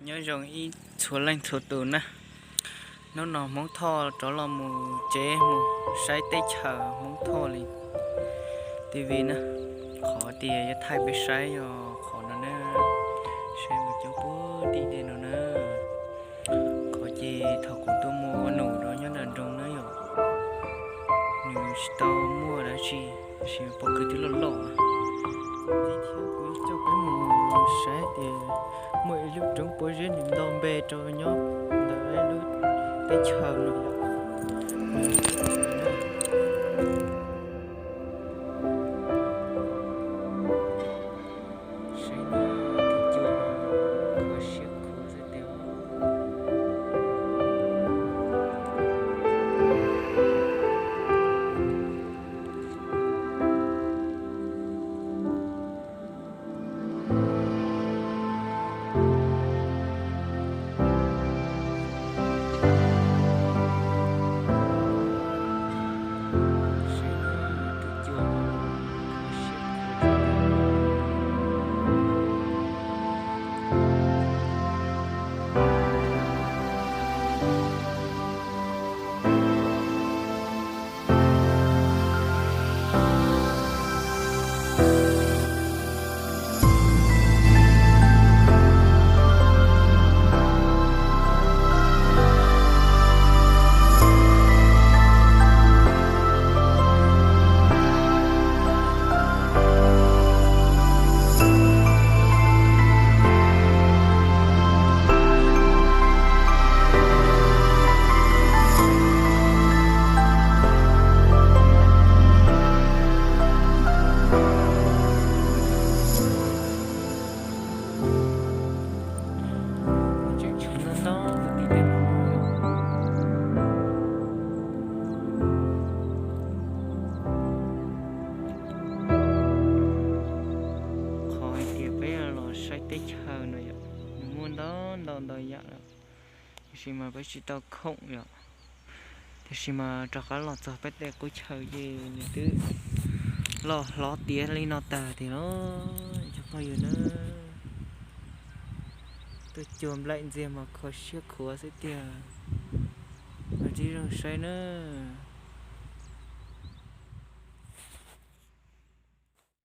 Nyob zoo ib txhua leej txhua tus na, hnub no Hmoob Thoj rov los mus tsev mus saib teb chaws Hmoob Thoj li T V na. Qhov tias yuav thaij peb saib yog qhov no na, saib mus coob puag tim tej no na. Qhov ces thaum kuv tuaj mus ua num rau nyob nram nroog na yom, nws tsis tau muaj dab tsi, tab sis pob kws twb loj loj. Thiab kuv yuav coj peb mus saib tias muaj ib lub roob pob zeb nws nto npe rau nyob ntawm lub teb chaws no. Saib no, tus cua kho siab khuav xwb tiag. Qhov hais tias peb los saib teb chaws no yom, nws muaj ntau ntau ntau yam lawm, tiam sis mas peb tsis tau khoom yom. Tiam sis mas rov qab los txog peb tej qub chaw ces nws twb loj hlob tiav li no tag tiag los cov phooj ywg na. Tuaj cuag nplaim ntxiag mas kho siab khuav xwb tiag. Mas tib zoo saib nawb.